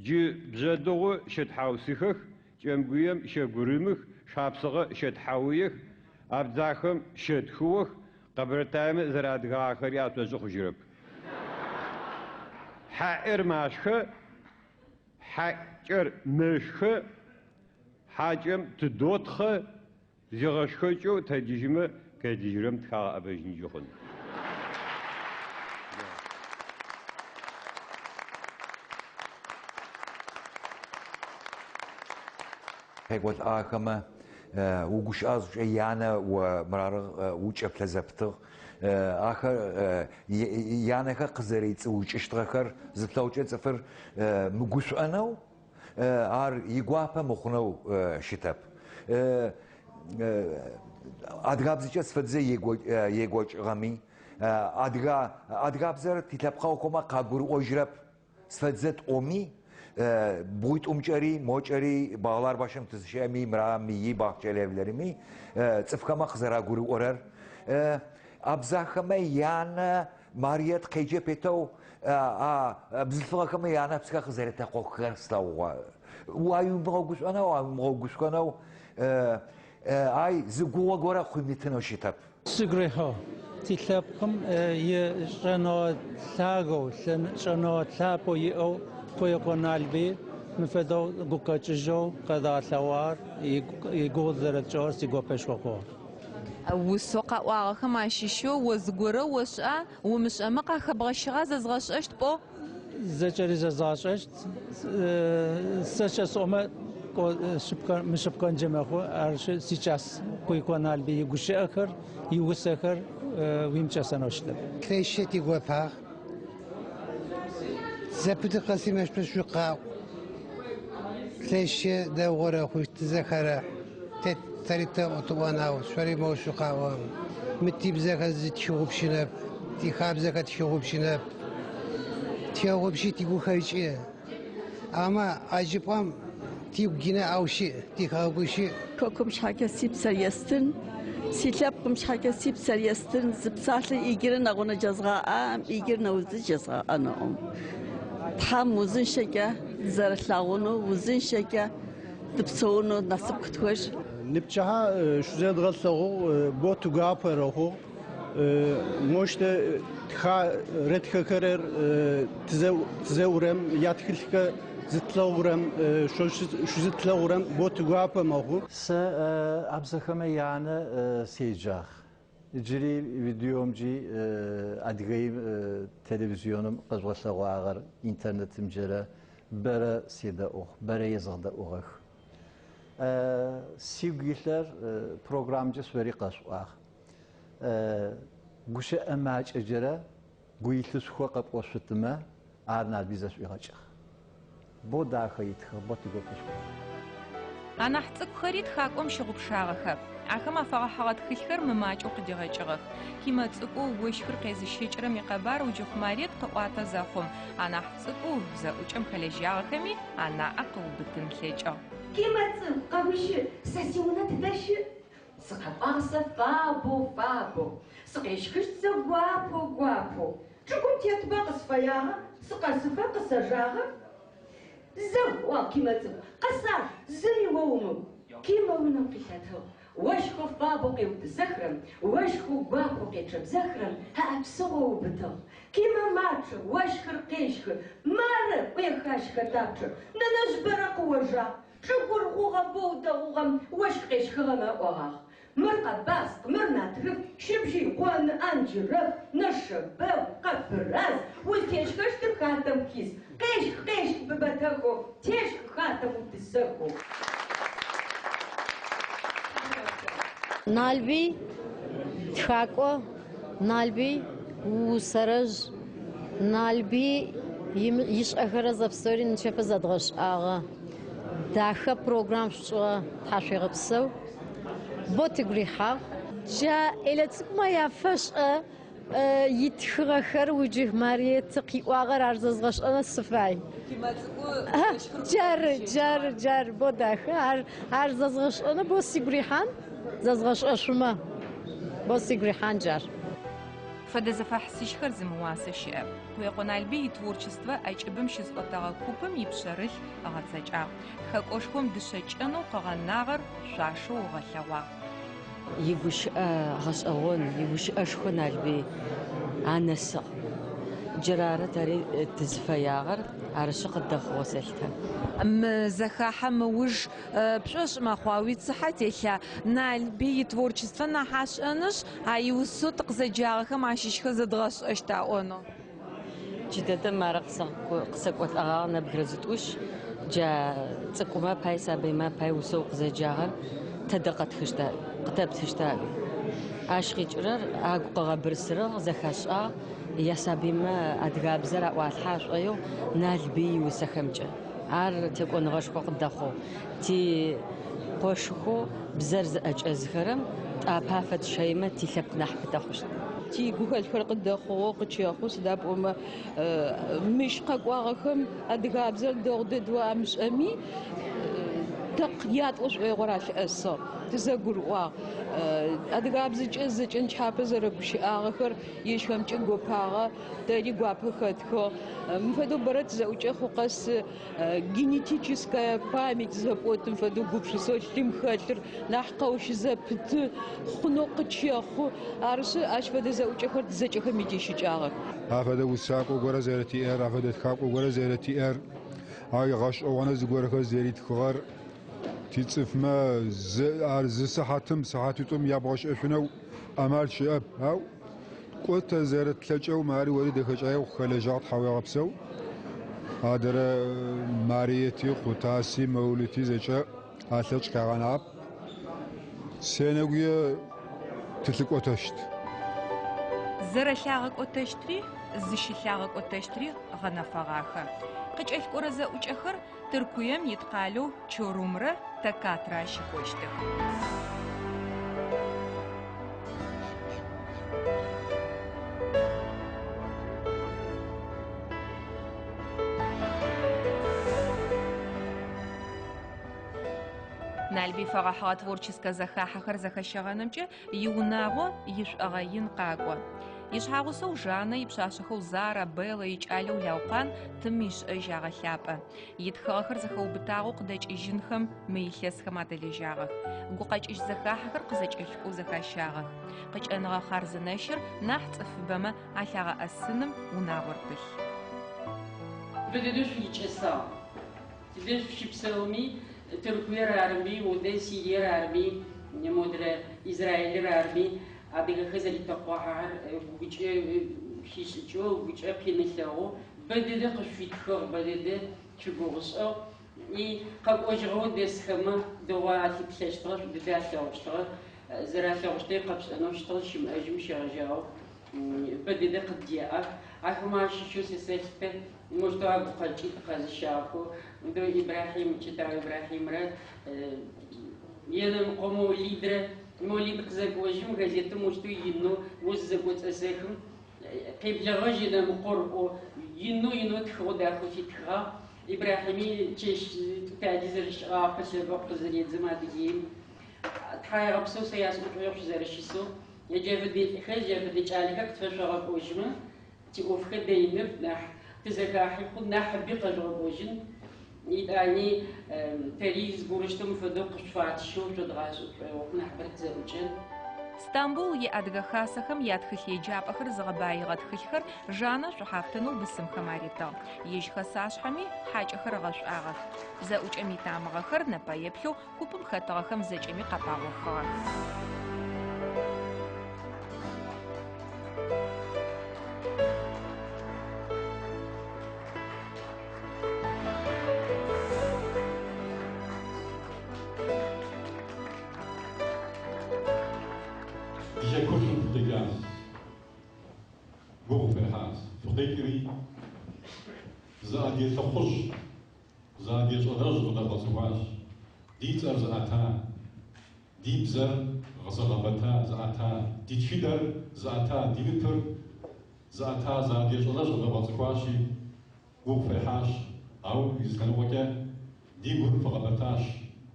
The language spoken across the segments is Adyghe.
Джы Бжъэдыгъу щэтхьаусыхэх, Кӏэмгуем щэгурымых, Шапсыгъэ щэтхьауех, Абдзахэм щэтхыох, Къэбэртаемэ зэрэадыгагъэхэри ашӏошъы хъужьырэп. Хьаӏер машхэ, хьакӏэр мэшхэ, хьакӏэм тыдотхъэ, зигъэшхэкӏэу тэджыжьымэ, къелыжьырэм тыхагъэӏэбэжьынкӏи хъун. Къекӏолӏагъэхэмэ угущыӏэ зыхъукӏэ янэ о мырары укӏэплъэ зэпытыгъ. Ахэр янэхэр къызэрицӏыукӏыщтыгъэхэр зыплъэгъукӏэ цӏыфыр мыгушӏонэу, ар игуапэ мыхъунэу щытэп. Адыгабзэкӏэ сыд фэдизэ екӏокӏыгъэми, адыгэ адыгабзэр тилъэпкъэгъухэмэ къагурыӏожьырэп. Сыд фэдизэ тӏоми, бгъуитӏумкӏэри, мокӏэри, Багъларбашым тызыщыӏэми, мырами, Бахчэлиэвлерыми, цӏыфхэмэ къызэрагурыӏорэр. Абзахэмэ янэ Мариет къеджэ пэтэу, а бзылъфыгъэхэмэ янэпсхэр къызэретэкъоххэр слъэгъугъэ. Уаумыгъэгушӏонэу, уамыгъэгушӏонэу, ай зы гугъэ горэ къыуимытынэу щытэп. Сыгу рихьыгъ тилъэпкъым ишӏэныгъэ лъагэу, шӏэныгъэ лъапӏэу иӏэу Къуекъо Налбый мы фэдэу гукъэкӏыжьэу къэзыгъэлъэгъуагъэр, игугъу зэрэтшӏыгъэр сигопэшхо хъугъэ. Усэу къаӏуагъэхэм ащыщэу о зыгорэ ошӏа, умышӏэмэ къахэбгъэщыгъа зэзгъэшӏэщт пӏоу? Зэкӏэри зэзгъэшӏэщт. Сэкӏэ сӏомэ, мышъыпкъэнкӏэ мэхъу. Арышъ, сикӏас Къуикъо Налбый игущыӏэхэр, иусэхэр уимыкӏэсэнэу щытэп. Лъэшэу тигопагъ. Зэпыты къэси мэщбэшӏу шъукъаӏу. Лъэшэу дэгъу рэхъущт, тызэхэрэхь. Тэ тэри тэӏо тыӏонау, шъори моу шъукъаӏо. Мы тибзэхэр зытщыгъупшынэп, тихабзэхэр тщыгъупшынэп. Тщэгъупши тигухэкӏы. Амэ а чӏыпӏэм тигу гинэ ау щыӏ, тихэгъэгу щыӏ. Хэкум щхьэкӏэ си псэр естын, си лъэпкъым щхьэкӏэ си псэр естын, зы псалъэ иджырэ нэгъунэ жезгъэӏам, иджыр нэузы жезгъэӏэнукъым. Тхьэм узыншэкӏэ дызэрылъагъуну, узыншэкӏэ дыпсэуну насып къытхуещӏ. Ныпчыхьэ шъузэдгъэлъэгъугъ, бо тигуапэ рэхъугъ. Мощтэ тха рэтхэхэрэр тызэурэм, ятхылъхэр зытлъэгъурэм, шъузытлъэгъурэм бо тигуапэ мэхъу. Сэ абзэхэмэ янэ седжагъ. Иджыри видеомджи Адыгеим телевизионым къэжъугъэлъэгъуагъэр интернетымджэрэ бэрэ седэӏугъ, бэрэ езгъэдэӏугъэх. Сигу илъэр программкӏэ шъори къэшъуӏуагъ. Гущыӏэ макӏэджэрэ гуилъышхо къэпӏошъутымэ, ар Налбый зэшӏуигъэкӏыгъ. Бо дахэ итхыгъ, бо тигопэшхо. Анахь цӏыкӏухэри тхакӏом щыгъупшагъэхэп. Ахэм афэгъэхьыгъэ тхылъхэр мымакӏэу къыдигъэкӏыгъэх. Кимэ цӏыкӏоу ощхыр къезыщэкӏырэм икъэбар Уджыхъу Марет къыӏуатэ зэхъум, анахь цӏыкӏоу зэӏукӏэм хэлэжьагъэхэми анаӏэ къыубытын ылъэкӏыгъ. Кимэ цӏыкӏу, къэгущыӏ, сэ сиунэ тыдэ щыӏ? Сыкъэкӏуагъ сэ фабэу, фабэу, Сыкъещхыщт сэ гуапэу, гуапэу. Чӏыгум тетба къысфэягъэ, Сыкъэсыфэ къысэжагъэ. Зэ, ыӏуагъ Кимэ цӏыкӏу, къэсаж, зыми о умыӏу. Кимэ унэм къилъэтыгъ. Ощхэу фабэу къеутысэхрэм, Ощхэу гуапэу къечъэбзэхрэм Ыӏэ псыгъо ыубытыгъ. Кимэ мачъэ, ощхыр къещхы, Мары, ӏуехы ащ хэтапчъэр. Нэнэжъ бэрэ къыожагъ. Чӏыгур гъугъэ боу дэгъугъэм ощх къещхыгъэмэ ыӏогъагъ. Мыр къэбаскъ, мыр натрыф, щыбжьый, къоны, анджырэф, нэшэбэгу, къэбыраз, узтешхэщтыр хатэм хиз. Къещх, къещх, быбэтэхэу, тешх хатэм утысэхэу. Налбый тхакӏо, Налбый усэрэжъ, Налбый ишӏэхэрэ зэпстэури нычэпэ зэдгъэшӏагъэ. Дахэ программ шъушӏыгъэ, тхьашъуегъэпсэу. Бо тыгу рихьагъ. Джа ӏелэ цӏыкӏумэ яфэшӏэ итхыгъэхэр Уджых Мариет къыӏуагъэр ар зэзгъэшӏэнэу сыфай. Джары, джары, джары, бо дахэ. Ар, ар зэзгъэшӏэнэу бо сигу рихьан, зэзгъэшӏэшъумэ, бо сигу рихьан джар. Фэдэ зэфэхьысыжьхэр зымыуасэ щыӏэп. Къуекъо Налбый итворчествэ ӏэкӏыбым щызыӏотэгъэ купым ипшъэрылъ ыгъэцэкӏагъ. Тхэкӏошхом дышъэ кӏэнэу къыгъэнагъэр шъуашэу ыгъэлъэгъуагъ. Игущыӏэ гъэшӏэгъон, игущыӏэшхо Налбый анэсыгъ. Джырары тэри тызыфэягъэр, арышъы къыддэхъугъэу сэлъытэ. Мы зэхахьэм ыуж пшӏошъ мэхъуа, уицыхьэ телъа Налбый итворчествэ нахь ашӏэнышъ, а иусэу тыкъызэджагъэхэм ащыщхэр зэдгъэшӏэщт аӏонэу? Джыдэдэм ары къысэкӏолӏэгъагъ нэбгырэ зытӏущ, джа цӏыкӏумэ пай, сабыймэ пай усэу къызэджагъэр тэдэ къэтхыщта, къытэптыщта аӏуи. Ащ къикӏырэр агу къыгъэбырсырыгъ, зэхашӏагъ, ясабыймэ адыгабзэр аӏуалъхьэ ашӏоигъу Налбый иусэхэмкӏэ. Ар текӏоныгъэшхо къыдэхъугъ. Ти къошыхэу бзэр зыӏэкӏэзыхэрэм тӏапэ афэтщэимэ тилъэпкъ нахь пытэ хъущт. Тигухэлъхэр къыдэхъугъэу къытщэхъу, сыда пӏомэ мыщ къэкӏуагъэхэм адыгабзэр дэгъу дэдэу амышӏэми, тэ ятӏо шӏоигъор алъыӏэсыгъ, тызэгурыӏуагъ. Адыгабзэкӏэ зэкӏэ нычхьапэ зэрэгущыӏагъэхэр ежьхэмкӏэ гопагъэ, тэри гуапэ хэтхыгъ. Мы фэдэу бэрэ тызэӏукӏэ хъу къэс генетическая память зыфэпӏотым фэдэу гупшысэу лъым хэлъыр нахь къэущызэпыты хъунэу къытщэхъу. Арышъы, ащ фэдэ зэӏукӏэхэр зэкӏэхэми тищыкӏагъэх. Афэдэ усакӏо горэ зэрэтиӏэр, афэдэ тхакӏо горэ зэрэтиӏэр, ай гъэшӏэгъонэу зыгорэхэр зэритхыгъэр тицӏыфмэ ар зы сыхьатым, сыхьатитӏум ябгъэшӏэшъунэу амал щыӏэп. Ау кӏо тэ зэрэтлъэкӏэу Мари ори дэхэкӏаеу къыхэлэжьагъ тхьауегъэпсэу. Адырэ Мариети, Къутаси, Мэулити зэкӏэ алъэкӏ къягъэнагъэп. Сенэгуе тылъыкӏотэщт. Зэрэлъагъэкӏотэщтри, зыщылъагъэкӏотэщтри гъэнэфэгъахэ. Къыкӏэлъыкӏорэ зэӏукӏэхэр Тыркуем ит къалэу Чорумрэ Токатрэ ащыкӏощтых. Налбый фэгъэхьыгъэ творческэ зэхахьэхэр зэхэщэгъэнымкӏэ иунагъо ишӏогъэ ин къакӏо. Ишъхьагъусэу Жаннэ, ипшъашъэхэу Зара, Беллэ, икӏалэу Лаукъан тым ишӏэжь агъэлъапӏэ. Итхыгъэхэр зэхэубытагъэу къыдэкӏыжьынхэм мы илъэсхэм адэлэжьагъэх. Гукъэкӏыжь зэхахьэхэр къызэкӏэлъыкӏоу зэхащагъэх. Къыкӏэныгъэ хъарзынэщыр нахь цӏыфыбэмэ алъагъэӏэсыным унагъор пылъ. Бэдэдэу шъуикӏэсагъ. Тыдэ шъущыпсэуми, Тыркуер арыми, модэ Сириер арыми, модрэ Израилыр арыми, адыгэхэр зэритэкъуахьэр гукӏэ хишӏыкӏэу, гукӏэ къин ылъэгъоу, бэдэдэ къышъуфитхыгъ, бэдэдэ шъуигугъу ышӏыгъ. И къэкӏожьыгъэу дэсхэмэ дэгъоу алъыплъэщтыгъэ, шӏу дэдэ алъэгъущтыгъэ, зэралъэгъущтыгъэр къэпшӏэнэу щытыгъ, зыщымыӏэжьым щегъэжьагъэу бэдэдэ къыддеӏэх. Ахэмэ ащыщэу сэ сэлъытэ, моущтэу агу къэкӏи тыкъэзыщагъэхэу, мыдэ Ибрахьим, Чэтау Ибрахьимрэ Енэмыкъо Моулидрэ. Моулид къызэкӏожьым газетым моущтэу инэу о зызэкӏоцӏэсэхым, къеблэгъэжь Енэмыкъор ыӏоу инэу инэу тхыгъэу дахэу фитхыгъагъ. Ибрахьими чэщ тӏутаджи зэрэщыӏэгъагъэхэр лъэбэкъу къызыредзым Адыгеим. Тхьаегъэпсэу сэ ясӏо шӏоигъу шъузэрэщысэу, джа фэдэ лӏыхэр, джа фэдэ кӏалэхэр къытфэшъогъэкӏожьмэ, тиӏофхэр дэинэп, нахь тызэхахьи хъун, нахьыби къэжъугъэкӏожьын. Етӏани тэри зыгорэщтэу фэдэу къышъуфатщэу шъодгъашӏэ тшӏоигъоп, нахьыбэрэ тызэӏукӏэн. Стамбул и Адыгэ хасэхэм ятхылъ еджапӏэхэр зыгъэбаигъэ тхылъхэр Жаннэ шӏухьафтынэу бысымхэм аритыгъ. Ежь хэсашъхьэми хьакӏэхэр ыгъэшӏуагъэх. Зэӏукӏэм итамыгъэхэр нэпэеплъэу купым хэтыгъэхэм зэкӏэми къапагъохыгъэх. Ди хэкужьым фыкъикӏащ, гугъу фехьащ, фыкъикӏри, зы адыгэ лӏыхъужь, зы адыгэ щӏалэжь къыдэвгъэцӏыхуащ, ди цӏэр зыӏэта, ди бзэр зыгъэбэта, зыӏэта, ди тхыдэр зыӏэта, ди ныпыр зыӏэта зы адыгэ щӏалэжь къыдэвгъэцӏыхуащи, гугъу фехьащ, ауэ и зы лъэныкъуэкӏэ ди гур фыгъэбэтащ,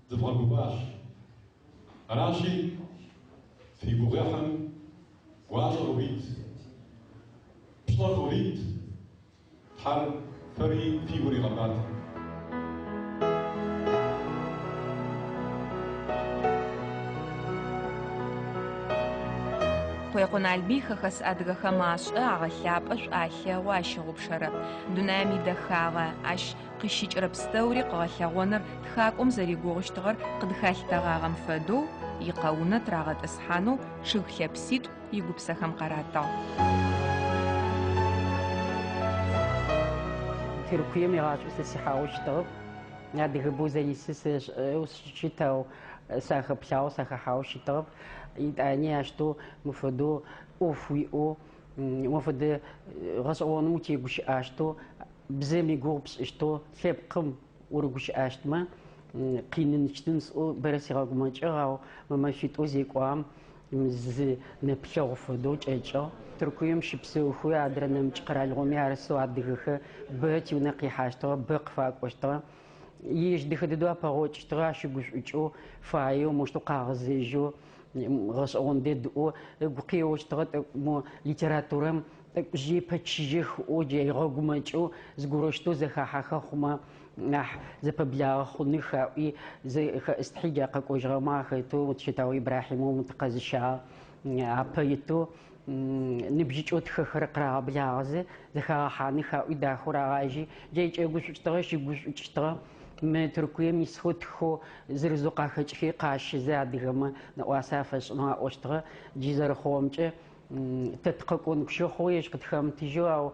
дывгъэгуфӏащ. Аращи, фи гугъуехьым гуащӏэ къывит. Пщӏэ фӏурит, Тхьэр фэри фи гур игъэбатэ. Къуекъо Налбый хэхэс адыгэхэм ашӏэ, агъэлъапӏэ, шӏу алъэгъу, ащыгъупшэрэп. Дунаим идэхагъэ, ащ къыщыкӏырэ пстэури къыгъэлъэгъоныр тхакӏом зэригугъущтыгъэр къыдыхалъытэгъагъэм фэдэу, икъэунэ тырагъэтӏысхьанэу чъыг лъэпситӏу игупсэхэм къаратыгъ. Тыркуем игъашӏэу сэ сихьагъэу щытыгъэп. Адыгэбэу зэрисыр сэшӏэу щытэу, сахэплъагъэу, сахэхьагъэу щытыгъэп. Итӏани ащтэу мы фэдэу ӏоф уиӏэу, мо фэдэ гъэшӏэгъоным утегущыӏащтэу, бзэм игугъу пшӏыщтэу, лъэпкъым урыгущыӏащтмэ, къиныщтын сӏоу бэрэ сигъэгумэкӏыгъ, ау мы мэфитӏоу зекӏуагъэм зы нэплъэгъу фэдэу кӏэкӏыгъ. Тыркуем щыпсэухэу, адрэ нэмыкӏ къэралыгъоми арысэу адыгэхэр бэ тиунэ къихьащтыгъэ, бэ къыфакӏощтыгъэ. Ежь дэхэ дэдэу апэгъокӏыщтыгъэ, ащыгушӏукӏэу, фаеу, моущтэу къагъэзэжьэу, гъэшӏэгъон дэд ыӏоу ыгу къеощтыгъэ тӏэкӏу мо литературэм тӏэкӏу жьы пэчыжьэх ыӏоу джы ыгъэгумэкӏэу зыгорэущтэу зэхахьэхэ хъумэ нахь зэпэблагъэ хъуных аӏуи зэхэӏыстхьи джа къэкӏожьыгъэмэ ахэтэу Чэтау Ибрахьимэу мы тыкъэзыщагъ апэ итэу ныбжьыкӏэу тхэхэр къырагъэблагъэзэ зэхагъэхьаных аӏуи дахэу рагъажьи джа икӏэгушӏукӏыщтыгъэ щыгушӏукӏыщтыгъэ мы Тыркуем исхэу тхэу зырызэу къахэкӏхи къащызэ адыгэмэ нэӏуасэ афэшӏынэу аӏощтыгъэ. Джы зэрэхъугъэмкӏэ тэ тыкъэкӏон щэхъу ежь къытхэмытыжьэу, ау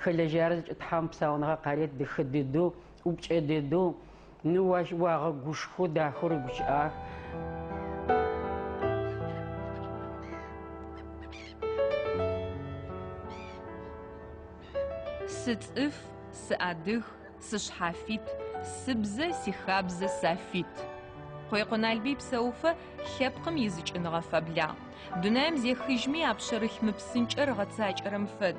хэлэжьарэ зэкӏэ Тхьэм псауныгъэ къарет дэхэ дэдэу, ӏупкӏэ дэдэу, ны уагъэгушхоу дахэу рыгущыӏагъэх. Сыцӏыф, сыадыг, сышъхьафит, сыбзэ, сихабзэ сафит. Къуекъо Налбый псэуфэ лъэпкъым изыкӏыныгъэ фэблагъ. Дунаим зехыжьми а пшъэрылъ мыпсынкӏэр ыгъэцакӏэрэм фэд.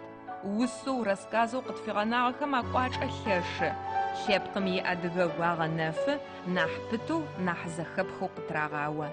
Усэу, рассказэу къытфигъэнагъэхэм акӏуачӏэ лъэшы. Лъэпкъым иадыгэгу агъэнэфы, нахь пытэу, нахь зэхэпхэу къытырагъао.